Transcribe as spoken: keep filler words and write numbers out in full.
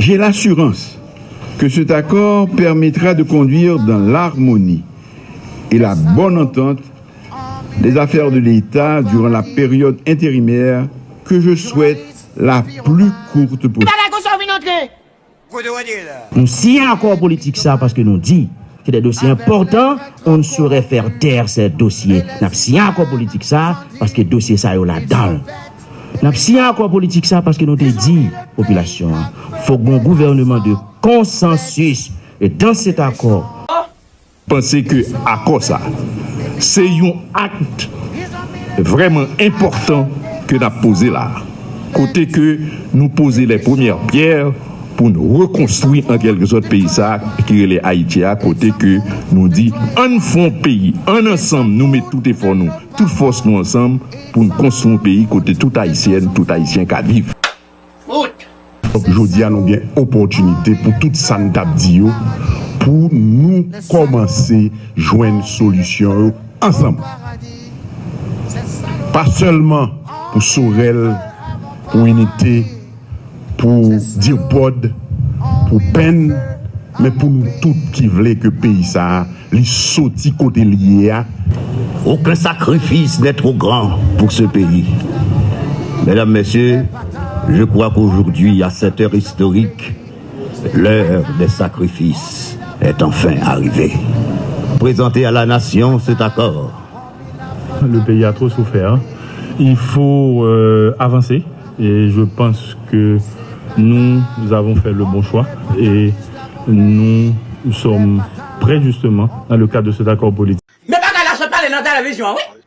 J'ai l'assurance que cet accord permettra de conduire dans l'harmonie et la bonne entente les affaires de l'État durant la période intérimaire que je souhaite la plus courte possible. Nou siyen akò politik sa paske nou di ke de dosye enpòtan, on ne saurait faire taire ces dossiers. N ap siyen akò politik sa paske dosye sa yo ladan l. N ap siyen akò politik sa paske nou te di popilasyon an fòk gen yon gouvèneman de konsansis. E dans cet accord, panse ke akò sa se yon akt vrèman enpòtan ke n ap poze la, kote ke nou poze les premières pierres pou n rekonstwi an kèlke sòt peyi sa ki rele Ayiti a, kote ke nou di ann fè yon peyi, ann ansanm nou met tout efò nou, tout fòs nou ansanm pou n konstwi yon peyi kote tout Ayisyèn, tout Ayisyen ka viv. Donk, jodi a nou gen opòtinite pou tout sa n t ap di yo, pou nou kòmanse jwenn solisyon yo ansanm. Pa sèlman pou Sorèl, pou Inite, pou Dipòd, pou Penn, men pou nou tout ki vle ke peyi sa a li soti kote l ye a. Aucun sacrifice n'est trop grand pour ce pays. Mesdames, Messieurs, je crois qu'aujourd'hui, à cette heure historique, l'heure des sacrifices est enfin arrivée. Présentez à la nation cet accord. Le pays a trop souffert. Il faut euh, avancer et je pense que nous avons fait le bon choix et nous sommes prêts justement dans le cadre de cet accord politique. Men bagay la sot pale nan televizyon an wi.